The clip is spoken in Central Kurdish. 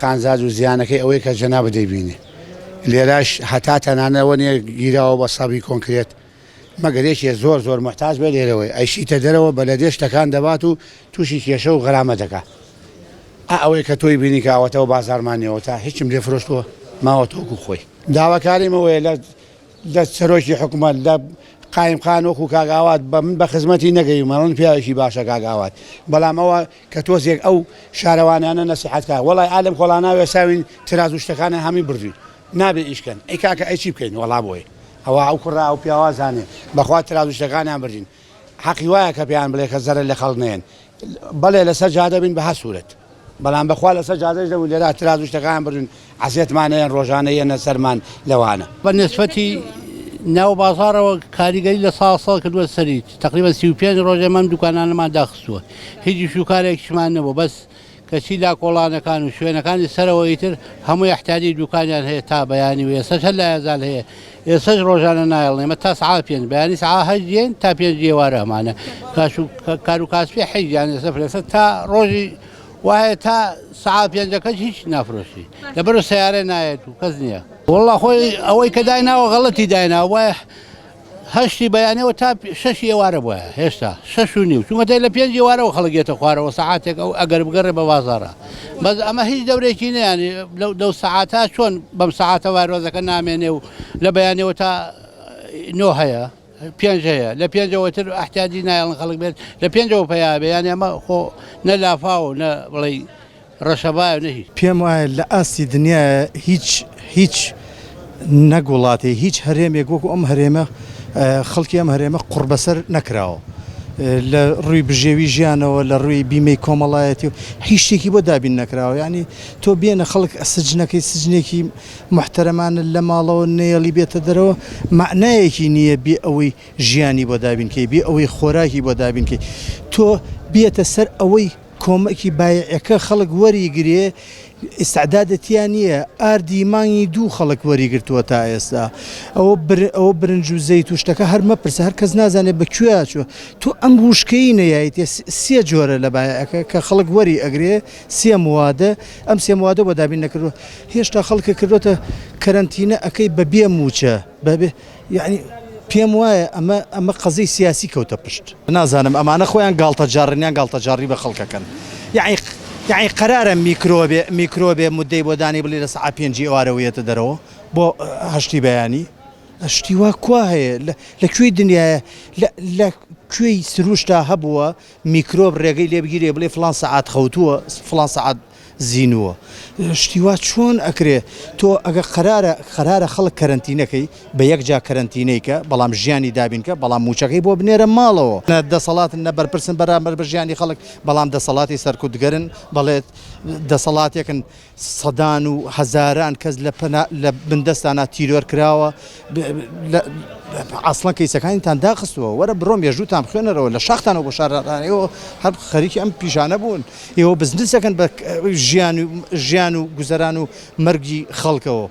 قانزاج و زیانەکەی ئەوەی کە جەنابت دەیبینی لێرەش هەتا تەنانەوە نیە گیراوە بە سەبی کۆنکرێت مەگەر یەکێ زۆر زۆر موحتاج بێ لێرەوەی ئەیشیتە دەرەوە بەلەدێ شتەکان دەبات و تووشی کێشە و غەرامە دەکا ئا ئەوەی کە تۆی بینی کە ئەوەتەوە بازاڕمان نیەوە تا هیچم لێ فرۆشتووە ماوەتە وەکو خۆی. داواکاریم ئەوەیە لە لە سەرۆکی حکومەت لە قایمقان وەکو کاک ئاوات بە من بە خزمەتی نەگەیوم ئەڵێن پیاوێکی باشە کاک ئاوات بەڵام ئەوە کە تۆزێک ئەو شارەوانیانە نەسیحەت کا وەڵای ئا لەم کۆڵانە وێساوین ترازو شتەکانیان هەمووی بردوین نابێ ئیش کەن ئەی کاکە ئەی چی بکەین وەڵا بۆی ئەوە ئەو کوڕە ئەو پیاوە زانێ بەخوا ترازو شتەکانیان بردین حەقی وایە کە پێیان بڵێ کە زەرەر لە خەڵک نەیەن بەڵێ لەسەر جادە بین بە هەر سورەت بەڵام بەخوا لەسەر جادەش دەبوو لێرا ترازو شتەکان بردن عەزێتمان ئەیەن ڕۆژانە یەنە سەرمان لەوانە. بە نسبەتی ناو بازاڕەوە کاریگەری لە ساڵ ساڵ کردووە سەری تەقریبەن 35 ڕۆژ ئێمە ئەم دوکانانەمان داخستووە هیچ ئیش و کارێکیشمان نەبوو بەس کەچی لا کۆڵانەکان و شوێنەکانی سەرەوە ئیتر هەمووی ئەحتیاجی دوکانیان هەیە تا بەیانی و ئێستاش هەر لایەزال هەیە ئێستاش ڕۆژانە نایەڵن ئێمە تا سەعات پێنج بەیانی سەعات هەشت دێن تا پێنج ئێوارە ئەمانە کاش و کار و کاسپی حیزیان ئێستا فرەسە تا ڕۆژی وایە تا سەعات پێنجەکەش هیچ نافرۆشی لەبەر سیارە نایەت و کەس نییە وەڵا خۆی ئەوەی کە دایناوە غەڵەتی دایناوە وایە هەشتی بەیانەوە تا شەشی ئێوارە بوایە هێشتا شەش و نیو چونکە دەی لە پێنج ئێوارەوە خەڵک یەتە خوارەوە سەعاتێک ئەو ئەگەر بگەڕێ بە بازاڕا بەس ئەمە هیچ دەورێکی نییە لەو لەو سەعاتە چۆن بەم سەعاتە ڤایرۆزەکە نامێنێ و لە بەیانەوە تا نۆ هەیە پێنج هەیە لە پێنجەوە تر ئەحتیاجی نایەڵن خەڵک بێت لە پێنجەوە پەیا بێ یانی ئەمە خۆ نە لافاو نە بڵێی ڕەشەبایە و نە هیچ. پێم وایە لە ئاستی دنیایا هیچ هیچ نەک وڵاتێ هیچ هەرێمێک وەکو ئەم هەرێمە خەڵکی ئەم هەرێمە قوڕبەسەر نەکراوە لە ڕووی بژێوی ژیانەوە لە ڕووی بیمەی کۆمەڵایەتی و هیچ شتێکی بۆ دابین نەکراوە یعنی تۆ بێنە خەڵک سجنەکەی سجنێکی محتەرەمانە لە ماڵەوە نەیەڵی بێتە دەرەوە مەعنایەکی نییە بێ ئەوەی ژیانی بۆ دابین کەی بێ ئەوەی خۆراکی بۆ دابین کەی تۆ بێتە سەر ئەوەی کۆمەکی بایعەکە خەڵک وەری گرێ ئیستعدادە تیا نییە ئاردی مانگی دوو خەڵک وەری گرتووە تا ئێستا ئەوە ئەوە برنج و زەیت و شتەکە هەر مەپرسە هەر کەس نازانێت بە کوێ چووە تۆ ئەم وشکەی نەیایتێ سێ جۆرە لە بایعەکە کە خەڵک وەری ئەگرێ سێ موادە ئەم سێ موادە بۆ دابین نەکردووە هێشتا خەڵکە کردوتە کەرەنتینە ئەەکەی بە بێ موچە بەبێ یەعنی پێم وایە ئەمە ئەمە قەزیەی سیاسی کەوتە پشت. نازانم ئەمانە خۆیان گاڵتەجاڕن یان گاڵتەجاڕی بە خەڵک ئەکەن یەعنی یەعنی قەرارە میکرۆبێ میکرۆبێ مدەی بۆ دانی بڵێ لە سەعات پێنجی ئێوارەوە یەتە دەرەوە بۆ هەشتی بەیانی شتی وا کوا هەیە لە لە کوێی دنیایە لە لە کوێی سروشتا هەبووە میکرۆب ڕێگەی لێ بگیرێ بڵێ فڵان سەعات خەوتووە فڵان سەعات زینووە شتی وا چۆن ئەکرێ تۆ ئەگە قەرارە قەرارە خەڵک کەرەنتینەکەی بە یەک جا کەرەنتینەی کە بەڵام ژیانی دابین کە بەڵام موچەکەی بۆ بنێرە ماڵەوە نە دەسەڵاتن نە بەرپرسن بەرامبەر بە ژیانی خەڵک بەڵام دەسەڵاتی سەرکوتگەرن بەڵێت دەسەڵاتێکن سەدان و هەزاران کەس لە پەنا لە بندەستانا تیرۆر کراوە لە ئەسڵەن کەیسەکانیتان داخستووە وەرە بڕۆ مێژووتان بخوێنەرەوە لە شاختانەوە بۆ شارانەوە هەر خەریکی ئەم پیشانە بوون ئێوە بزنسەکەن بە ژیان و ژیان و گوزەران و مەرگی خەڵکەوە.